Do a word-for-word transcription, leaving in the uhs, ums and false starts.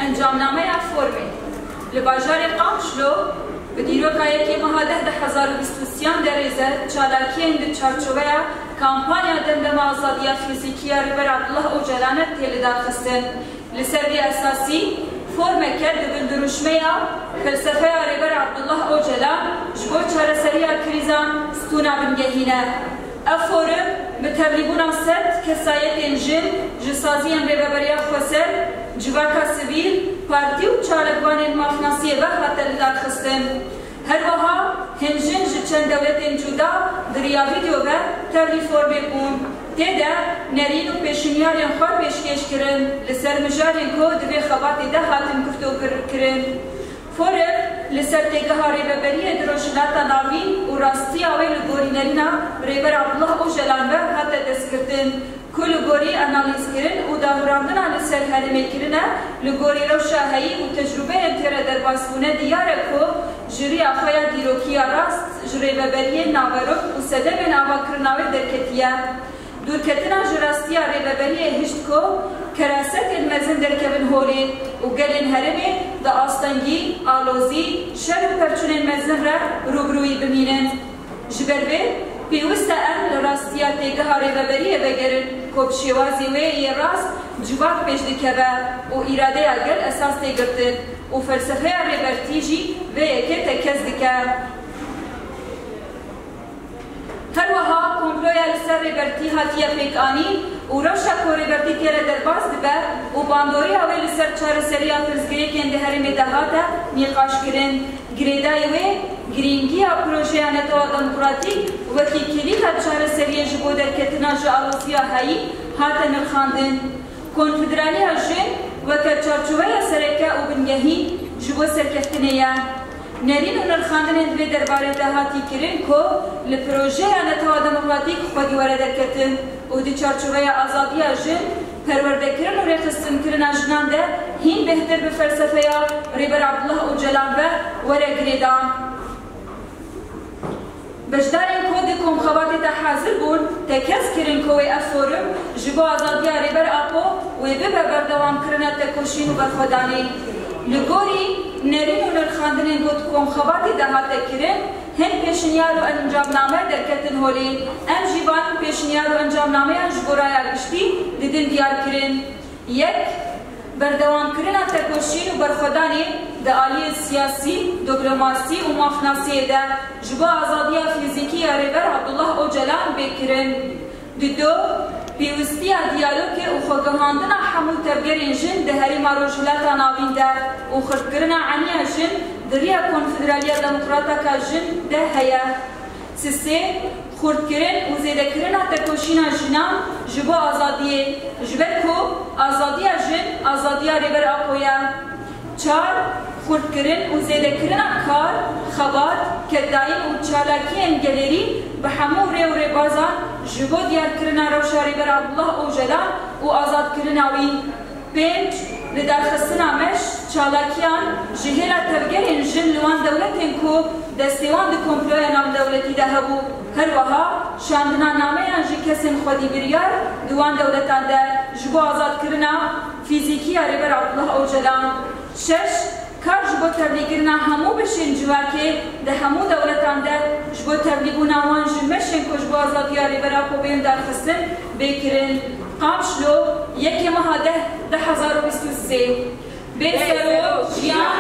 Encamnameya formê. Li bajarê Qamişlo bi dîroka yekê meha deh du hezar û bîst û sêyan derêze çalakiyên di çarçoveya kampanya Demdema Azadiya Fîzîkî ya Rêber Abdullah Ocalan e tê lidarxistin. Li ser vî esasî formeke di bin dirûşmeya felsefeya Rêber Abdullah Ocalan ji bo çareseriya krîzan stûna bingehîn e. Ev forum bi tevlîbûna sed kesayetên jin ji saziyên Rêveberiya Xweser, civaka sivîl, partî û çalakvanên mafnasiyê ve hate lidarxistin. Her wiha hin jin ji çend dewletên cuda di riya vîdeo ve tevlî formê bûn. Tê de nerîn û pêşinyarên xwe pêşkêş kirin li ser mijarên ku di vê xebatê de hatin guftogir kirin. Forum li ser têgeha rêveberiyê di Rojhilata Navîn û rastiya wê li gorî nerîna Rêber Abdullah Ocalan ve hate destgirtin, ku li gorî analîzkirin û dahurandina li ser herêmê kirine, li gorî rewşa heyî û tecrûbeyên tê re derbasbûne diyar e ku ji riya xwe ya dîrokî ya rast ji rêveberiyên naverok û sedemên avakirina wê derketiye. Dûrketina ji rastiya rêveberiyê hişt ku kerasetên mezin derkevin holê û gelên herêmê di astengî, alozî, şer û pevçûnên mezin re rûbirûyî bimînin. Ji ber vê, pêwist e em li rastiya têgeha rêveberiyê vegerin ku bi şêwazê wê yê rast civak pêş dikeve û îradeya gel esas tê girtin û felsefeya Rêbertî jî vê yekê tekez dike. Her wiha komploya li ser Rêbertî hatiye pêkanîn û rewşa ku Rêbertî tê re derbas dibe û bandoriya wê li ser çareseriya pirsgirêkên di herêmê de hate nîqaşkirin. Girêdayî wê girîngiya projeya netewa demokratîk wekî kilîta çareseriyê ji bo derketina ji aloziya heyî hate nirxandin. Konfederaliya jin weke çarçoveya sereke û bingehîn ji bo serkeftinê ye. Nerîn û nirxandinên di vê derbarê de hatî kirin ku li projeya netewa demokratîk xwedî were derketin û di çarçoveya azadiya jin, perwerdekirin û rêxistinkirina jinan de hîn bêhtir bi felsefeya Rêber Abdullah Ocalan ve were girêdan. Beşdarên ku di komxebatê de hazir bûn, tekez kirin ku wê ev forum ji bo azadiya Rêber Apo wê bibe berdewamkirina tekoşîn û berxwedanê. Li gorî nerîn û nirxandinên ku di komxebatê de hate kirin, hin pêşinyar û encamname derketin holê. Em jî van pêşinyar û encamnameyan ji bo raya giştî didin diyar kirin. Yek, berdewamkirina tekoşîn û berxwedanê di aliyê siyasî, diplomasî û mafnasiyê de ji bo azadiya fîzîkî ya Rêber Abdullah Ocalan bê kirin. Dido, pêwîstiya diyalogê û xwegihandina hemû tevgerên jin di herêma Rojhilata Navîn de û xirtkirina eniya jin di riya Konfederaliya Demokrataka Jin de heye. Sisê, xurtkirin û zêdekirina tekoşîna jinan ji bo azadiyê, ji ber ku azadiya jin azadiya Rêber Apo ye. Çar, xurtkirin û zêdekirina kar, xebat, kedayîn û çalakiyên gelêrî bi hemû rê û rêbazan ji bo diyarkirina rewşa Rêber Abdullah Ocalan û azadkirina wî. Pênc, lidarxistina meş, çalakiyan ji hêla tevgerên jin li wan dewletên ku destê wan di komploya navdewletî de hebû, her wiha şandina nameyan ji kesên xwedî biryar di wan dewletan de ji bo azadkirina fîzîkî ya Rêber Abdullah Ocalan. Şeş, kar ji bo tevlîkirina hemû beşên civakê di hemû dewletan de ji bo tevlîbûna wan ji meşên ku ji bo azadiya Rêber Apo bên darxistin bê kirin. Qamişlo, yekê meha deh du hezar û bîst û sê. Bê sero jiyan